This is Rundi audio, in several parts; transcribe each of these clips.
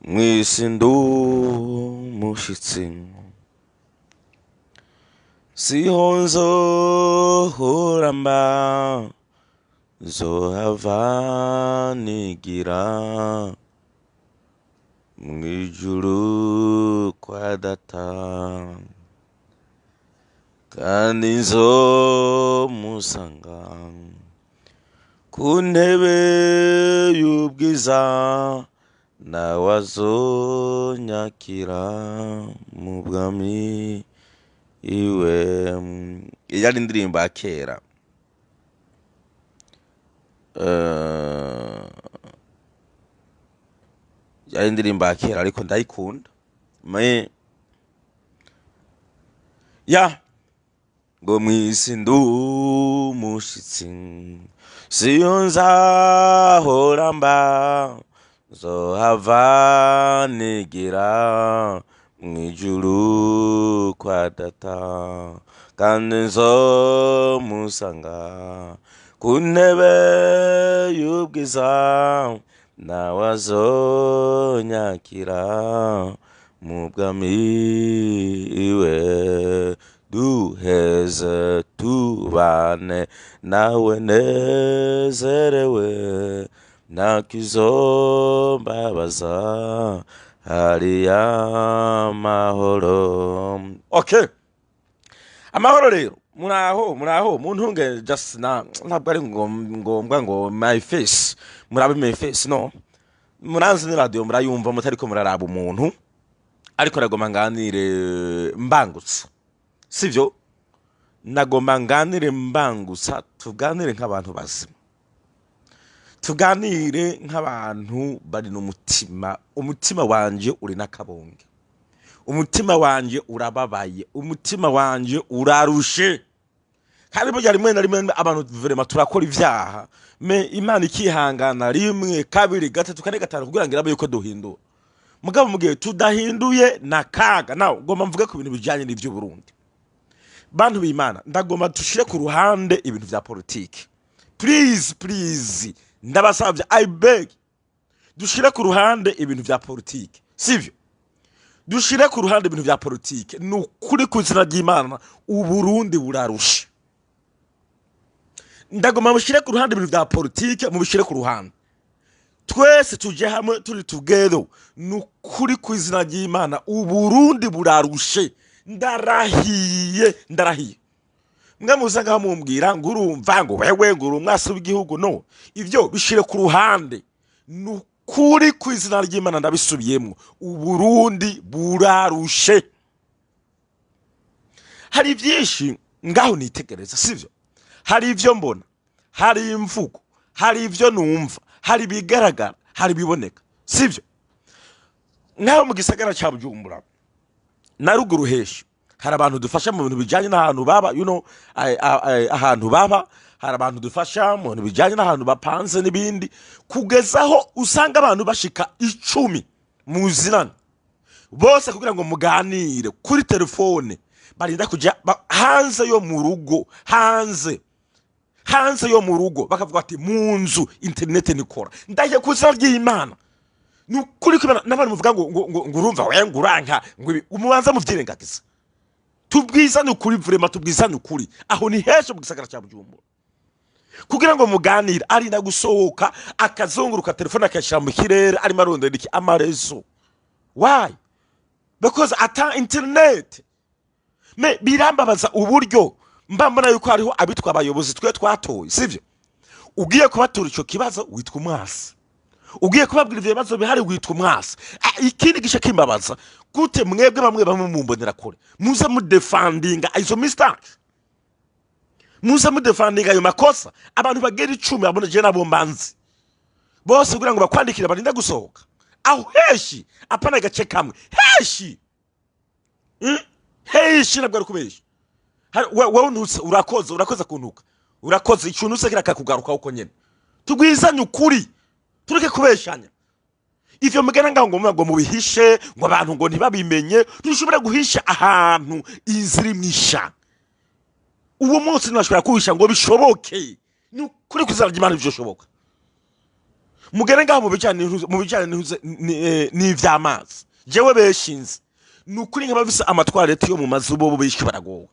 Mw'isi ndumushitsi, siho nzohora mba, nzohava nigira mw'ijuru kwa Data, kandi nzomusanga ku ntebe y'ubwiza, nawe azonyakira mu bwami iwe. Iyo ari indirimbo ya kera. Yari indirimbo ya kera, ariko ndayikunda. Me ya ngo mw'isi ndumushitsi, siyo nzahora mba, nzohava nigira mw'ijuru kwa Data, kandi nzomusanga ku ntebe y'ubwiza, nawe azonyakira mu bwami iwe, duheze tubane nawe nezerewe, ntakizombabaza, hariya amahoro. Okay, amahoro rero. Muraho, muraho, muntunge. Just na ntabwo ari ngombwa ngo my face, murabe my face. No muranzi, ni radio murayumva mutariko muraraba umuntu, ariko nagomba nganire mbangutse, sivyo? Nagomba nganire mbangutsa, tuganire nk'abantu bazima, tuganire nk'abantu bari n'umutima. Umutima wanje uri n'akabonge, umutima wanje urababaye, umutima wanje urarushe. Kandi burya rimwe na rimwe abantu vraiment turakora ivyaha, mais Imana ikihangana rimwe, kabiri, gatatu, kane, gatanu, kugira ngo irabe yuko duhindura. Mugabo mu gihe tudahinduye na kaga. Nawe ngomba mvuge ku bintu bijanye n'ivy'Uburundi. Bantu b'Imana, ndagomba dushire ku ruhande ibintu vya politiki. Please, please, ndabasabye, I beg, dushire ku ruhande ibintu vya politiki, sivyo? Dushire ku ruhande ibintu vya politiki. Ni ukuri, ku izina ry'Imana, Uburundi burarusha. Ndagomba mushyire ku ruhande ibintu vya politiki, mubishire ku ruhande, twese tuje hamwe, turi together. Ni ukuri, ku izina ry'Imana, Uburundi burarushe. Ndarahiye, ndarahiye. Mwe muza ngaho mumbwira ngo urumva ngo wewe ngo uri umwasi w'igihugu. No, ibyo bishire ku ruhande. Ni ukuri, ku izina ry'Imana, ndabisubiyemwo, Uburundi burarushe. Hari byinshi ngaho nitegereza, sivyo? Hari ibyo mbona, hari imvugo, hari ibyo numva, hari ibigaragara, hari ibiboneka, sivyo? Ngaho mu gisagara cya Bujumbura na ruguru heshi, hari abantu dufasha mu bintu bijyanye n'ahantu baba, ahantu baba. Hari abantu dufasha mu bintu bijyanye n'ahantu bapanze n'ibindi, kugeza aho usanga abantu bashika 10 muzirana bose, kugira ngo muganire kuri telefone barinda kujya hanze yo mu rugo, hanze, hanze yo mu rugo, bakavuga ati mu nzu interineti nikora. Ndahiye ku izina ry'Imana, ni ukuri ko n'abantu muvuga ngo urumva we ngo uranka ngo ibi, umubanza muvyirengagiza. Tubwizane ukuri, vraiment, tubwizane ukuri. Aho ni henshi mu gisagara cya Bujumbura, kugira ngo muganire arinda gusohoka, akazunguruka, telefone akayishyira mu kirere, arimo arondera iki? Ama réseau. Why? Because ata internet. Mais birambabaza uburyo mba mbona yuko hariho abitwa abayobozi twe twatoye, sivyo? Ugiye kubatura icyo kibazo witwa umwasi, ugiye kubabwira ivyo bibazo bihari witwa umwasi. Ah, ikindi gice kimbabaza, gute mwebwe bamwe bamwe mumbonera kure muze mudefandinga izo mistake, muze mudefandinga ayo makosa? Abantu bagera 10 babona je nabo mbanzi bose, kugira ngo bakwandikire barinda gusohoka. Aho heshi, apana agace kamwe, heshi. Heshi, ntabwo ari kubesha. Wewe ntutse, urakoze, urakoze kuntuka, urakoze. Ikintu use kirakakugaruka uko nyene. Tugwizanye ukuri, tureke kubeshanya. Ivyo mugena ngaho ngo mubihishe, ngo abantu ngo ntibabimenye, ntushobora guhisha ahantu inzira imwisha. Uwo munsi ntibashobora kuhisha ngo bishoboke. Ni ukuri kw'izina ry'Imana, ivyo bishoboka. Mugere ngaho mu bijanye n'ivy'amazi. Jewe beshinze ni ukuri, nk'abafise ama toilettes yo mu mazu bobo benshi baragowe.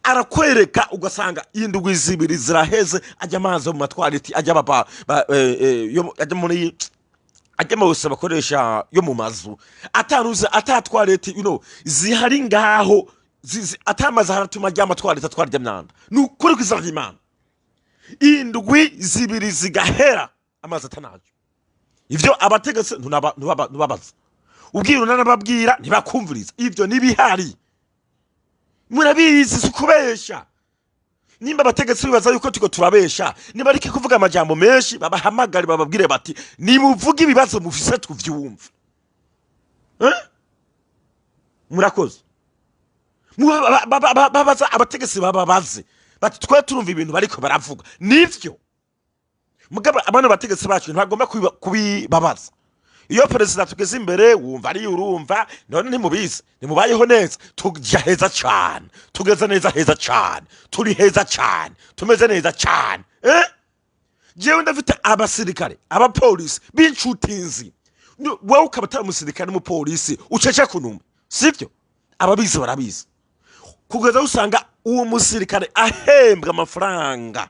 Arakwereka ugasanga indwi 2 ziraheze, ajya amazi yo mu ma toilettes, ajya baba ajya muri ajya bose bakoresha yo mu mazu, ataruze ata toilette zihari ngaho, atamazi haratuma ajya ama toilettes atwara ijya myanda. Ni ukuri kw'izina ry'Imana, indwi 2 zigahera amazi atanaje. Ivyo abategetsi ntubabaza, ubwira unanababwira ntibakumviriza. Ivyo nibihari, murabizi, si ukubesha. Nimba abategetsi bibaza yuko turiko turabesha, nibareke kuvuga amajambo menshi, babahamagare bababwire bati: "Nimuvuge ibibazo mufise tuvyumve." Eh? Murakoze. Babaza abategetsi, bababaze bati: "Twe turumva ibintu bariko baravuga nivyo?" Mugabo abana bategetsi bacu ntibagomba kubibabaza. Iyo perezida tugeze imbere wumva ari urumva none ntimubizi, ntimubayeho neza, tuja heza cane, tugeze neza heza cane, turi heza cane, tumeze neza cane, eh? Jewe ndafite abasirikare, abapolisi b'inshuti nzi. Wowe ukaba utari umusirikare n'umupolisi, ucece kunuma, sivyo? Ababizi barabizi. Kugeza aho usanga uwo musirikare ahembwa amafaranga,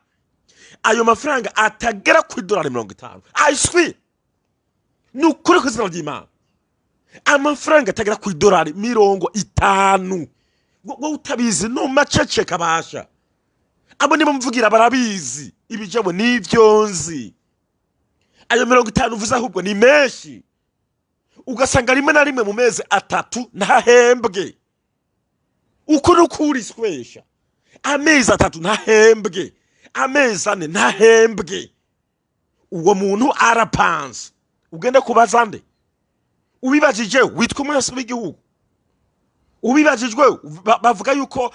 ayo mafaranga atagera ku idolari 50. I swear, ni ukuri ku izina ry'Imana, amafaranga atagera ku idolari 50. Wowe utabizi numaceceka basha. Abo nibo mvugira barabizi, ibijabo nivyo nzi. Ayo 50 uvuze ahubwo ni menshi. Ugasanga rimwe na rimwe mu mezi 3 ntahembwe. Uko nukuri swesha, amezi 3 ntahembwe, amezi 4 ntahembwe. Uwo muntu arapanze, ugenda kubaza nde? Ubibajije witwa umwasi w'igihugu. Ubibajijwe bavuga yuko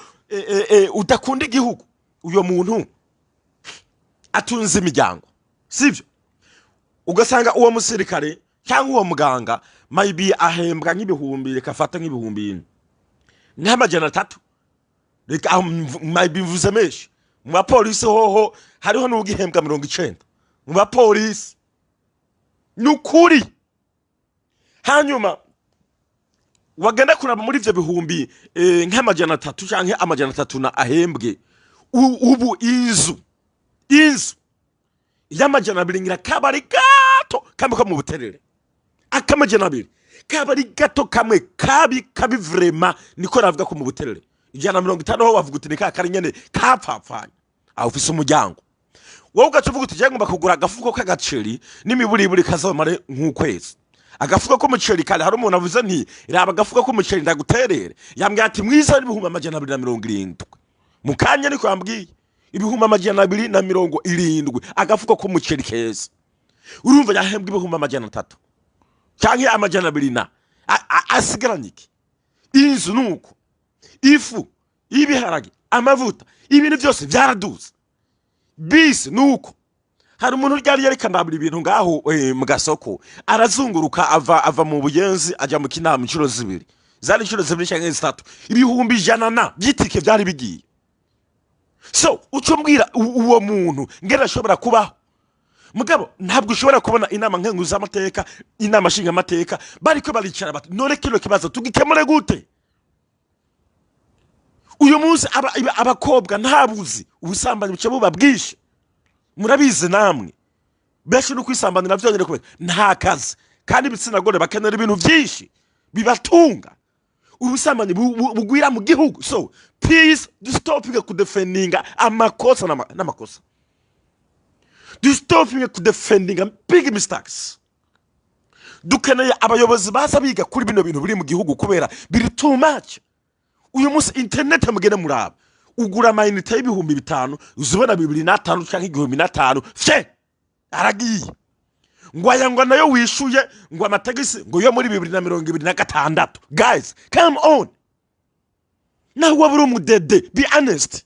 udakunda igihugu. Uyo muntu atunze imiryango, sibyo? Ugasanga uwo musirikare cyangwa uwo muganga maybe ahembwa nk'ibihumbi, reka afate nk'ibihumbi nk'amajana 3, reka aho maybe mvuze menshi. Mu bapolisi hoho hariho n'ugihembwa 90 mu bapolisi, ni ukuri. Hanyuma wagenda kuraba muri ivyo bihumbi nk'amajana 3 canke 300 na ahembwe, ubu inzu y'amajana 2 ngira kabari gato kamwe ko mu Buterere, akamajana 2 kabari gato kamwe kabi kabi vraiment, niko navuga ko mu Buterere 150 ho wavuga uti ni ka kari nyene kapfapfanye. Aho ufise umuryango, wowe ugaca uvuga uti: "Jewe ngomba kugura agafuko k'agaceri n'imiburiburi kazomare nk'ukwezi." Agafuko k'umuceri kare, hari umuntu avuze nti: "Raba agafuko k'umuceri ndaguterere." Yambwiye ati: "Mwiza n'270,000." Mu kanya niko yambwiye, 270,000 agafuko k'umuceri keza. Urumva yahembwa 300,000 canke 200 na asigaranye iki? Inzu nuko, ifu y'ibiharage, amavuta, ibintu byose byaraduze. Bisi nuko. Hari umuntu ryari yareka ndabura ibintu ngaho mu gasoko, arazunguruka ava mu Buyenzi ajya mu Kinama inshuro 2, zari inshuro 2 cyangwa 3, 100,000 na by'itike byari bigiye. So uco mbwira uwo muntu ngera ashobora kubaho? Mugabo ntabwo ushobora kubona inama nkenguzamateka, inama nshingamateka bariko baricara bati: "None kino kibazo tugikemure gute?" Uyu munsi abakobwa ntabuzi, ubusambanyi buca buba bwinshi, murabizi namwe. Benshi no kwisambanira vyonyene kubera nta kazi, kandi ibitsina gore bakenera ibintu vyinshi bibatunga. Ubusambanyi bugwira mu gihugu. So please, stopinge kudefendinga amakosa n'amakosa, dustopinge kudefendinga big mistakes. Dukeneye abayobozi baza biga kuri bino bintu biri mu gihugu kubera biri too much. Uyu munsi internet, mugende muraba, ugura ama unités y'5,000, uzibona 2005 canke 1005 fye aragiye. Ngo aya ngo nayo wishuye ngo amatagisi ngo yo muri 2026. Guys, come on! Nawe waba uri umudede, be honest,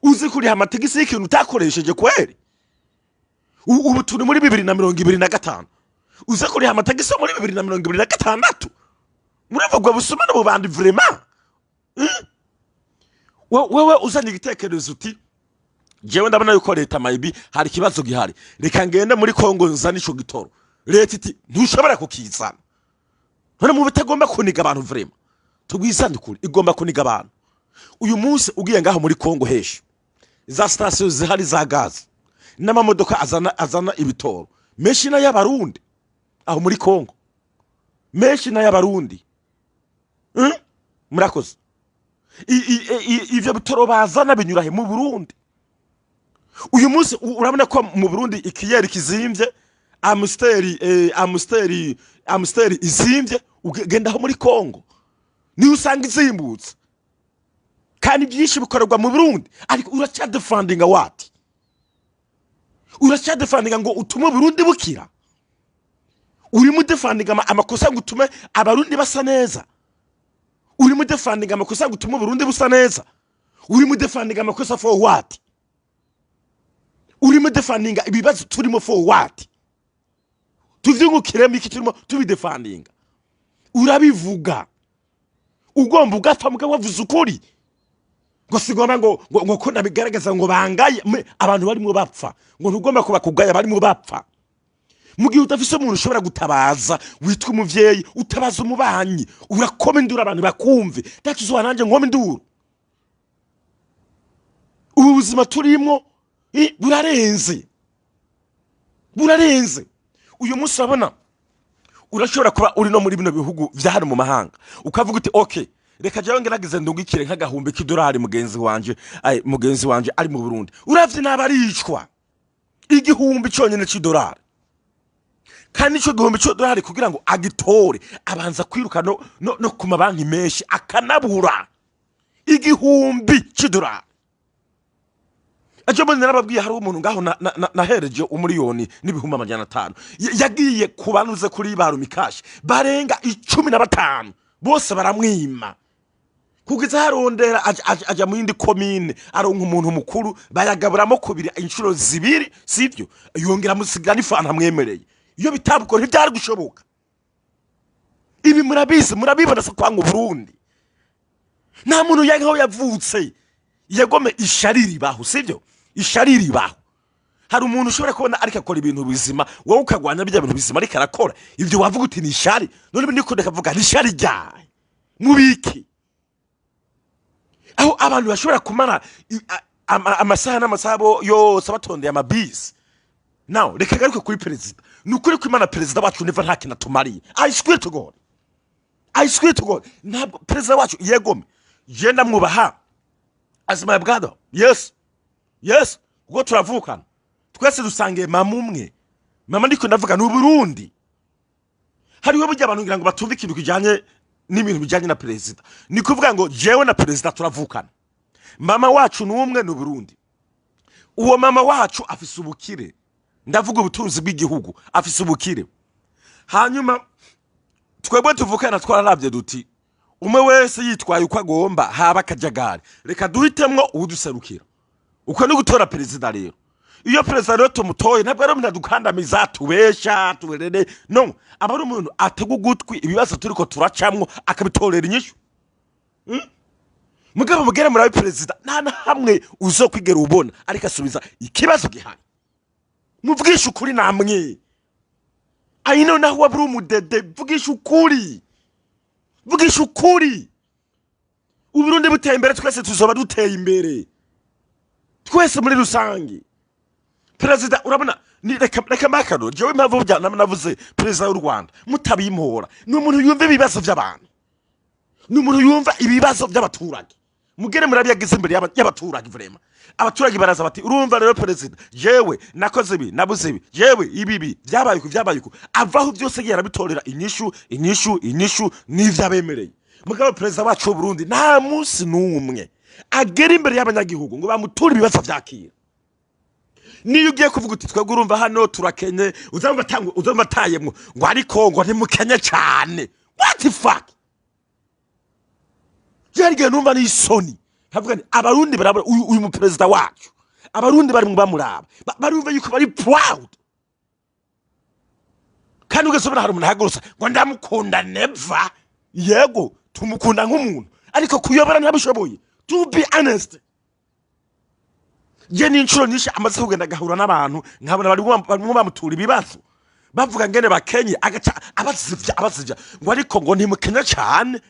uzi kuriha amatagisi y'ikintu utakoresheje kweri? Ubu turi muri 2025, uze kuriha amatagisi yo muri 2026? Muravuga busuma n'ububandi vraiment. Wewe uzanye igitekerezo uti Jewe ndabona yuko leta, maybe hari ikibazo gihari, reka ngende muri Kongo nzane ico gitoro. Leta iti ntushobora kukizana. None mu bitagomba kuniga abantu, vraiment tugwizane ukuri, igomba kuniga abantu. Uyu munsi ugiye ngaho muri Kongo, heshi za sitasiyo zihari za gazi n'amamodoka azana ibitoro menshi n'ay'Abarundi aho muri Kongo, menshi n'ay'Abarundi. Murakoze. Ivyo bitoro bazana binyura he? Mu Burundi. Uyu munsi urabona ko mu Burundi ikiyeri kizimvye, Amstel, Amstel izimvye. Ugenda aho muri Kongo niyo usanga izimbutse, kandi byinshi bikorerwa mu Burundi. Ariko uracyadefendinga what? Uracyadefendinga ngo utume Burundi bukira? Urimo udefendinga amakosa ngo utume Abarundi basa neza? Urimo udefendinga amakosa ngo utume Burundi busa neza? Urimo udefendinga amakosa for what? Urimo udefendinga ibibazo turimo for what? Tuvyungukiremo iki turimo tubidefendinga? Urabivuga ugomba ugapfa, mugabo wavuze ukuri ngo sigomba ngo ko ndabigaragaza ngo bangaye abantu barimo bapfa, ngo ntugomba kuba kugaya barimo bapfa. Mu gihe udafise umuntu ushobora gutabaza witwa umuvyeyi, utabaza umubanyi, urakoma induru abantu bakumve. Datuzuba nanjye nkoma induru. Ubu buzima turimo burarenze, burarenze. Uyu munsi urabona urashobora kuba uri no muri bino bihugu vya hano mu mahanga, ukavuga uti okay, reka jewe ngerageze ndungikire nk'agahumbi k'idolari mugenzi wanje, ay, mugenzi wanje ari mu Burundi. Uravye naba aricwa igihumbi conyene c'idolari, kandi ico gihumbi c'idolari kugira ngo agitore abanza kwiruka no ku mabanki menshi akanabura igihumbi c'idolari. Ejo bundi narababwiye, hari umuntu ngaho nahereje 1,500,000. Yagiye kubanuze kuri ba Lumicash barenga 15, bose baramwima, kugeza harondera aja mu yindi komine, aronka umuntu mukuru, bayagaburamo kubiri inshuro zibiri, sivyo? Yongera amusigira n'ifanta amwemereye. Iyo bitabukora ntibyari gushoboka. Ibi murabizi, murabibona. Se kwanga Uburundi, nta muntu yanka aho yavutse. Yegome, ishari ribaho, sivyo? Ishari ribaho. Hari umuntu ushobora kubona ariko akora ibintu bizima, wowe ukagwanya bijya bintu bizima ariko arakora. Ibyo wavuga uti ni ishari. None ndiko ndakavuga ni ishari ryahe mubiki, aho abantu bashobora kumara amasaha n'amasaha yose batondeye amabisi? Now reka garuke kuri perezida. Ni ukuri ko Imana, perezida wacu Neva nta kintu atumariye. I swear to God, I swear to God, ntabwo perezida wacu, yegome, je ndamwubaha as my brother, yes, kuko turavukana twese, dusangiye mama umwe. Mama ndiko ndavuga ni Uburundi. Hariho burya abantu ngira ngo batumva ikintu kijanye n'ibintu bijanye na perezida. Ni kuvuga ngo jewe na perezida turavukana, mama wacu ni umwe, ni Uburundi. Uwo mama wacu afise ubukire, ndavuga ubutunzi bw'igihugu, afise ubukire. Hanyuma twebwe tuvukana twararavye duti umwe wese yitwaye uko agomba, haba akajagari, reka duhitemwo uwuduserukira. Uko ni gutora perezida. Rero iyo perezida rero tumutoye, ntabwo ari umuntu adukandamiza, tubesha, tuberere, no aba ari umuntu atega ugutwi ibibazo turiko turacamwo, akabitorera inyishu. Mugabo mugere murabe perezida, nta na hamwe uzokwigera ubona ariko asubiza ikibazo gihari. Muvugisha ukuri namwe, ayino naho waba uri umudede, vugisha ukuri, vugisha ukuri. Uburundi buteye imbere, twese tuzoba duteye imbere, twese muri rusange. Perezida urabona ni reka makano jewe impamvu bya navuze perezida w'u Rwanda mutabimpora, ni umuntu yumva ibibazo by'abantu, ni umuntu yumva ibibazo by'abaturage. Mugere murabi yageze imbere y'abaturage, vraiment abaturage baraza bati urumva rero perezida, jewe nakoze ibi, nabuze ibi, jewe ibi bi byabaye uku, byabaye uku. Avaho byose yagiye arabitorera inyishu, inyishu, inyishu n'ivyo abemereye. Mugabo perezida wacu w'u Burundi nta munsi n'umwe agera imbere y'abanyagihugu ngo bamuture ibibazo vyakira. Niyo ugiye kuvuga uti twebwe urumva hano turakenye, uzumva atayemwo ngo ariko ngo ntimukenye cyane. What the fuck? Byari numva n'isoni, nkavuga nti Abarundi barabura uyu muperezida wacu. Abarundi bari bamuraba barumva yuko bari proud. Kandi ugasubira hari umuntu ahagurutse ngo ndamukunda Neva. Yego, tumukunda nk'umuntu, ariko kuyobora ntabishoboye, to be honest. Je n'inshuro nyinshi amaze kugenda agahura n'abantu, nkabona barimo bamutura ibibazo, bavuga ngene bakenye, agaca abazivya abazivya ngo ariko ngo ntimukenya cane.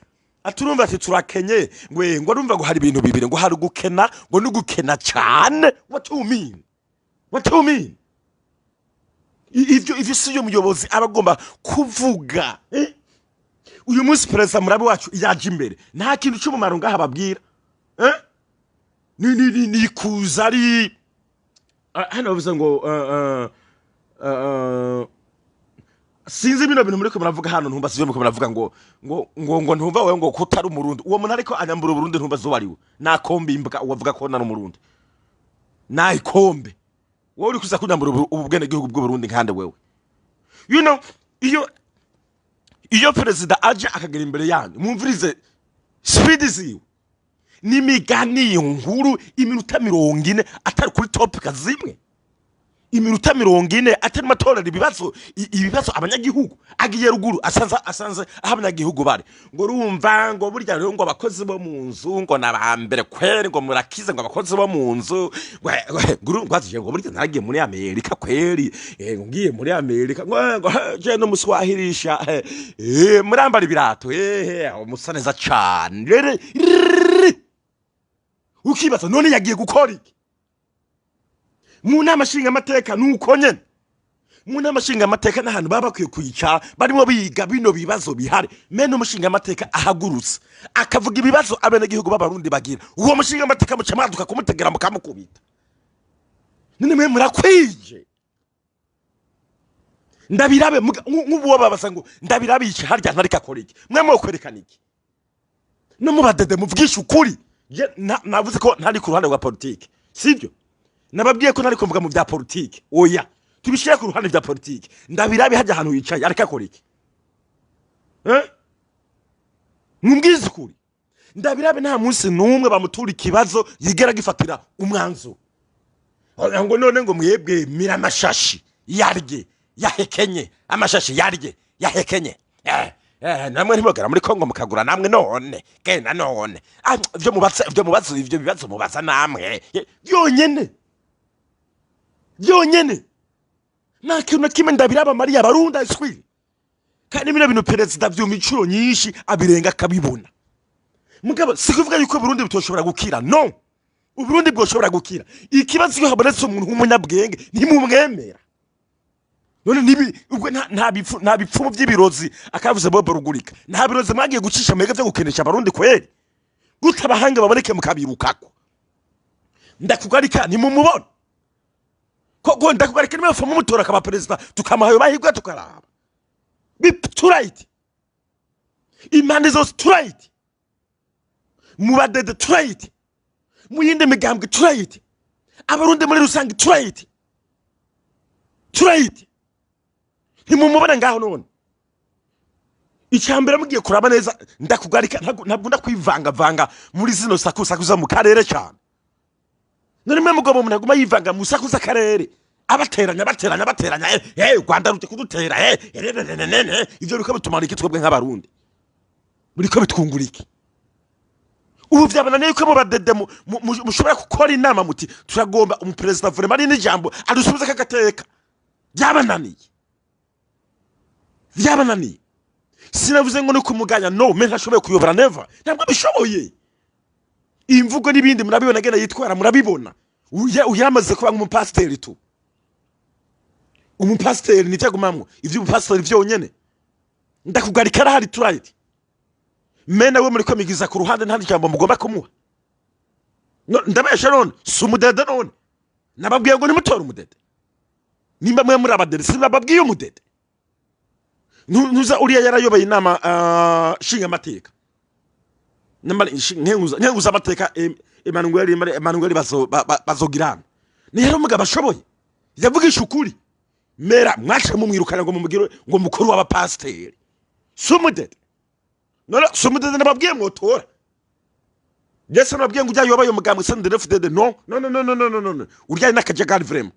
Aturumva ati turakenye, ngo arumva ngo hari ibintu bibiri, ngo hari gukena, ngo ni gukena cane. What do you mean? What do you mean? Ivyo si yo muyobozi aba agomba kuvuga, eh? Uyu munsi perezida murabi wacu yaje imbere, nta kintu cy'umumaro ngaha babwira, eh? Ni kuza ari. Ah, hano bavuze ngo sinzi bino bintu muriko muravuga hano. Ntumva sivyo muriko muravuga ngo ntumva wewe ngo kutari Umurundi. Uwo muntu ariko anyambura Uburundi, ntumva zuba ariwe nakombe imbwa. Uwavuga ko nari Umurundi nayikombe, wowe uri kuza kunyambura ubu bwene gihugu bw'Uburundi nkande wewe. Iyo perezida aje akagera imbere yanyu, mwumvirize speed ziwe n'imigani nkuru, iminota 40 atari kuri topic zimwe, iminota 40 atarimo atorera ibibazo abanyagihugu. Agiye ruguru, asanze aho abanyagihugu bari, ngo urumva ngo burya rero ngo abakozi bo mu nzu ngo nabambere kweri, ngo murakize, ngo abakozi bo mu nzu ngo ngo ngo burya naragiye muri Amerika kweri, ngo ngiye muri Amerika ngo je no muswahirisha, murambara ibirato, musa neza cane. Ukibaza none yagiye gukora iki mu nama nshingamateka? Nuko nyene mu nama nshingamateka n'ahantu baba bakwiye kwicara barimo biga bino bibazo bihari. Mene umushingamateka ahagurutse akavuga ibibazo abenegihugu b'Abarundi bagira, uwo mushingamateka muca mwaduka kumutegera mukamukubita. None mwe murakwije? Ndabirabe nk'ubu babaza ngo Ndabirabe yica harya ntariko akora iki? Mwe mwokwerekana iki? No mubadede muvugisha ukuri. Je navuze ko ntari ku ruhande rwa politike, sibyo? Nababwiye ko ntari kuvuga mu bya politike. Oya, tubishyire ku ruhande bya politike. Ndabirabe hajya ahantu yicaye ariko akora iki, eh? Mumbwize ukuri, Ndabirabe nta munsi n'umwe bamutura ikibazo yigera agifatira umwanzuro. Oya, ngo none ngo mwebwe mira amashashi yarye yahekenye, amashashi yarye yahekenye, namwe ntimugera muri Kongo mukagura namwe. None genda none. Ah, ivyo mubaza, ivyo mubaza, ivyo bibazo mubaza namwe byonyene byonyene, nta kintu na kimwe Ndabiraba mariya Abarundi aswiri. Kandi bino bintu perezida vyuma inshuro nyinshi abirenga akabibona. Mugabo si kuvuga yuko Burundi butoshobora gukira. No Uburundi bwoshobora gukira. Ikibazo, iyo habonetse umuntu w'umunyabwenge ntimumwemera. None nibi ubwo nta bipfumu by'ibirozi akavuze Bobo Rugurika, nta birozi mwagiye gucisha mwege vyo gukenesha Abarundi kweri? Gute abahanga baboneke mukabirukako? Ndakugarika ntimumubona koko? Ndakugarika niba mumutora akaba perezida, tukamuha ayo mahirwe, tukaraba turayiti impande zose, turayiti mu badede, turayiti mu yindi migambwe, turayiti Abarundi muri rusange, turayiti turayiti, ntimumubona ngaho. None icyambere mugiye kuraba neza, ndakugarika ntabwo ndakwivangavanga muri zino sakusaku zo mu karere cyane. None mwe mugabo, umuntu aguma yivanga mu saku z'akarere, abateranya, bateranya, bateranya, Rwanda ruje kudutera, ne, ne, ne, ne. Ivyo biriko bitumara iki twebwe nk'Abarundi? Biriko bitwungura iki? Ubu vyabananiye yuko mu badede mushobora gukora inama muti turagomba umuperezida vraiment ari n'ijambo adusubize kagateka. Byabananiye, byabananiye. Sinavuze ngo ni kumuganya, no mais ntashoboye kuyobora, never, ntabwo abishoboye. Imvugo n'ibindi murabibona agenda yitwara, murabibona. Uyamaze kuba nk'umupasiteri tu, umupasiteri nivyo agumamwo, ivy'ubupasiteri vyonyene. Ndakugarika arahari, turayiti mena we muri komigiza ku ruhande, nta jambo mugomba kumuha. No, ndabesha none? Si umudede? None nababwiye ngo nimutore umudede. Nimba mwe muri abadede, sinababwiye umudede. Ntuza uriya yarayoboye inama nshingamateka. Nkenguza amateka Emmanuel Bazogirana ni yari umugabo ashoboye, yavugisha ukuri. Mera mwace mumwirukana ngo mumugire ngo mukuru w'abapasiteri. Si umudede? None si umudede nababwiye mwotora? Ndetse nababwiye ngo ujya yobaye umugambwe CNDD-FDD. No, no, no, no, no, no, no, no, urya ari n'akajagari vraiment,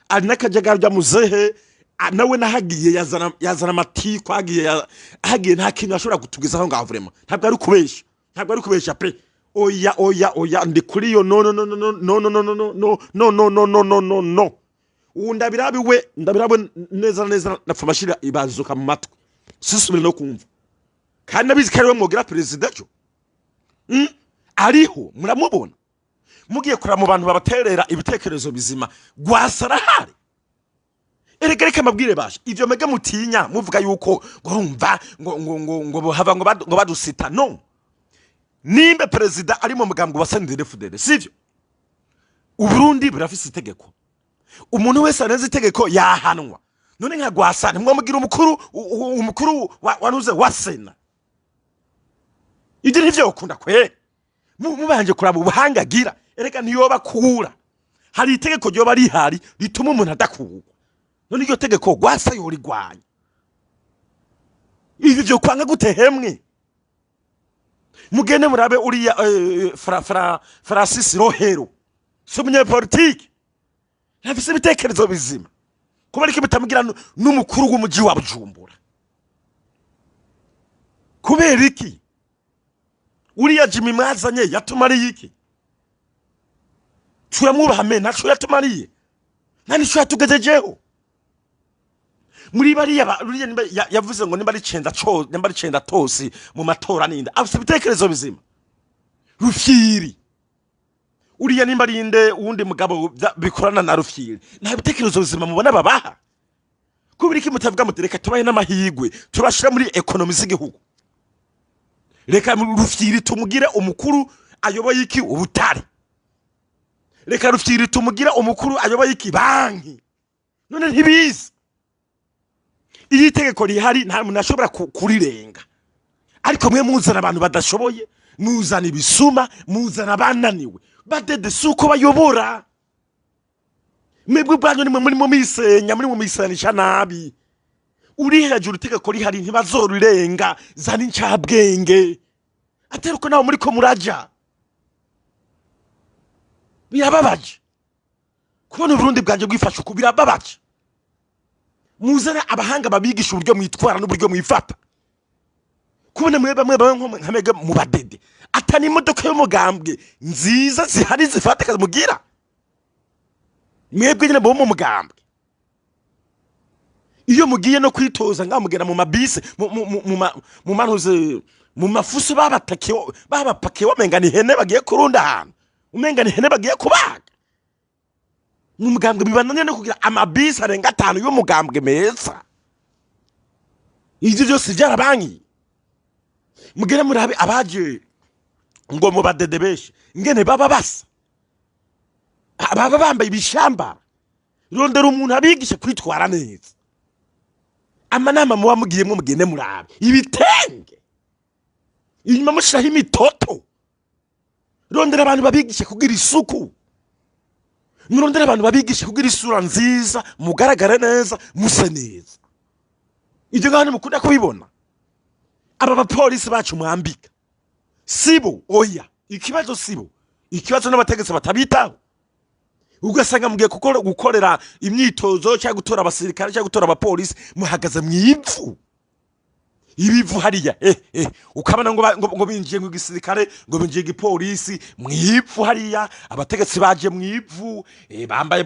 ari n'akajagari bya muzehe. Nawe nahagiye yazana amatiku ahagiye, ahagiye nta kintu ashobora kutugezaho ngaho vraiment. Ntabwo ari kubesha, ntabwo ari kubesha pe. Oya, oya, oya, ndi kuri yo. No, no, no, no, no, no, no, no, no, no, no, no, no, no, no, no, no. Ubu ndabirabiwe, ndabirabiwe neza neza, napfa amashira ibazuka mu matwi, sisubire no kumva. Kandi nabizi ko ariwe mwogira perezida cyo. Ariho muramubona, mugiye kureba mu bantu babaterera ibitekerezo bizima, Rwasa arahari. Erega reka mabwire basha, ivyo mega mutinya muvuga yuko ngo urumva ngo bohava ngo badusita. No nimba perezida ari mu mugambwe wa CNDD-FDD, sivyo? Uburundi burafise itegeko, umuntu wese arenze itegeko yahanwa. None nka Rwasa ntimwamugira umukuru umukuru wanuze wa sena? Ibyo ntivyo ukunda kwe. Mubanje kuraba ubuhanga agira, erega ntiyoba kura hari itegeko ryoba rihari rituma umuntu adakurwa. None iryo tegeko Rwasa yorigwanya? Ivyo vyo kwanga gute hemwe? Mugende murabe uriya Francis Rohero, si umunyepolitike, ntafise ibitekerezo bizima? Kuba ariko bitamugira n'umukuru w'umuji wa Bujumbura, kubera iki? Uriya Jimmy mwazanye yatumariye iki? Turamwubaha, me ntaco yatumariye, nta nico yatugejejeho. Muri bariya uriya nimba yavuze ngo nimba ari cenda co, nimba ari cenda tosi mu matora, ninde afise ibitekerezo bizima? Rufyiri uriya, nimba ari inde uwundi mugabo bikorana na Rufyiri, nta bitekerezo bizima mubona babaha? Kubera iki mutavuga muti: "Reka tubahe n'amahirwe, tubashira muri économie z'igihugu, reka Rufyiri tumugire umukuru ayoboye iki, ubutare, reka Rufyiri tumugire umukuru ayoboye iki, banki"? None ntibizi iyo itegeko rihari nta muntu ashobora kurirenga. Ariko mwe muzana abantu badashoboye, muzana ibisuma, muzana abananiwe badede, si uko bayobora. Mwebwe ubwanyu nimwe murimo misenya, murimo misanisha nabi. Uri hejuru, itegeko rihari, ntibazorirenga. Zana incabwenge, atari uko nawe muriko muraja. Birababaje kubona Uburundi bwanjye bwifashe uku, birababaje. Muzane abahanga babigisha uburyo mwitwara n'uburyo mwifata. Kubona mwe bamwe bamwe nka mwebwe mu badede, atani imodoka y'umugambwe nziza zihari zifatika mugira, mwebwe nyine bo mu mugambwe, iyo mugiye no kwitoza ngaho mugenda mu mabisi, mu manuze, mu mafuso babatakiye, babapakiye, wamenga ni ihene bagiye kurunda ahantu, umenga ni ihene bagiye kubaga. Mu mugambwe bibananiye no kugira amabisi arenga atanu y'umugambwe meza. Ivyo byose byarabankiye. Mugere murabe abaje ngo mu badede benshi ingene baba basa, baba bambaye ibishambara. Rondera umuntu abigishe kwitwara neza. Amanama muba mugiyemwo, mugende murabe ibitenge inyuma mushiraho imitoto. Rondera abantu babigishe kugira isuku, murondere abantu babigishe kugira isura nziza, mugaragare neza, muse neza. Ibyo ngaho ntimukunda kubibona. Aba bapolisi bacu mwambika sibo? Oya, ikibazo sibo, ikibazo n'abategetsi batabitaho. Ugasanga mugiye gukorera imyitozo cyangwa gutora abasirikare cyangwa gutora abapolisi, muhagaze mu ivu, ibivu hariya, ukabona ngo binjiye mu gisirikare, ngo binjiye igipolisi mu ivu hariya, abategetsi baje mu ivu, bambaye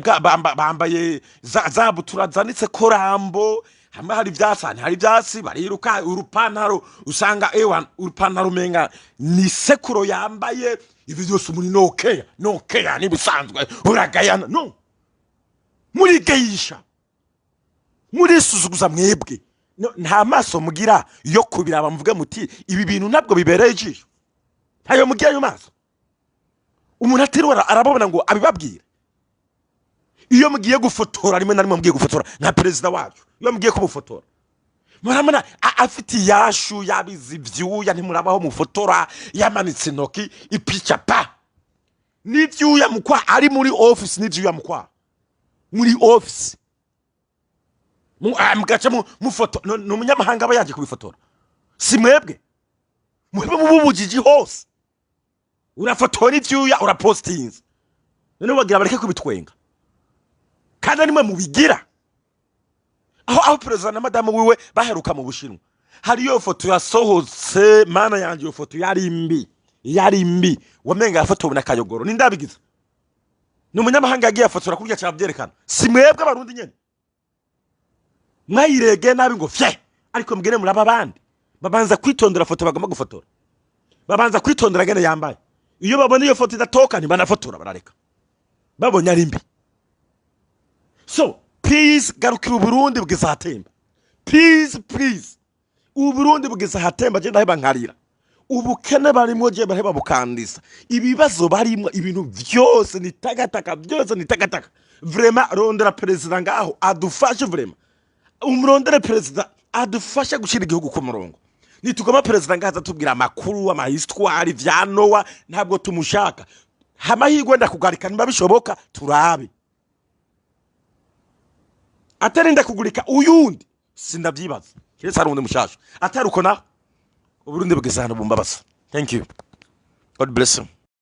bambaye za butura zanditse korambo. Hamwe hari ivyatsi, ahandi hari ivyatsi, bariruka. Urupantaro usanga, ewa, urupantaro umenga ni sekuro yambaye. Ivyo byose umuntu nokeya nokeya nibisanzwe, uragayana no murigayisha, murisuzuguza mwebwe. No, nta maso mugira yo kubiraba muvuge muti: "Ibi bintu ntabwo bibereye ijisho"? Ntayo mugira ayo maso? Umuntu atiriwe arababona ngo abibabwire. Iyo mugiye gufotora, rimwe na rimwe mugiye gufotora nka perezida wacu, iyo mugiye kumufotora murabona afite iyashu, yabize ivyuya. Ntimurabaho mufotora yamanitse intoki, ipica pa n'ivyuya mukwa ari muri office, n'ivyuya mukwa muri office. Mugaca mufoto. Ni umunyamahanga aba yaje kubifotora, si mwebwe. Mwebwe mububujiji hose, urafotora ivyuya, urapostinze. None bagira bareke kubitwenga? Kandi nimwe mubigira. Aho perezida na madamu wiwe baheruka mu Bushinwa, hariyo foto yasohotse, mana yanjye, iyo foto yari mbi. Yari mbi, wamenga yafotowe n'akayogoro. Nindabigize ni umunyamahanga yagiye afotora kurya cyabyerekana. Si mwebwe Abarundi nyene mwayirege nabi ngo fye, ariko mbwire muraba abandi babanza kwitondera foto bagomba gufotora, babanza kwitondera ngene yambaye. Iyo babona iyo foto idatoka, ntibanafotora, barareka, babonye ari mbi. So please, garukira Uburundi bugeze ahatemba. Please, please, Uburundi bugeze ahatemba. Je ndaheba nkarira ubukene barimwo, je baraheba bukandisa ibibazo barimwo, ibintu vyose ni takataka, byose ni takataka. Vraiment, rondera perezida ngaho adufashe. Vraiment, umurondere perezida adufashe gushyira igihugu ku murongo. Nitugoma perezida ngaho atubwira amakuru, ama histoires vya Nowa, ntabwo tumushaka. Amahirwe ndakugarika, niba bishoboka turabe atarinda kugurika uyundi, sindavyibaza, kiretse hari uwundi mushasha. Atari uko naho, Uburundi bugeze ahantu bumbabaza. Thank you, God bless you.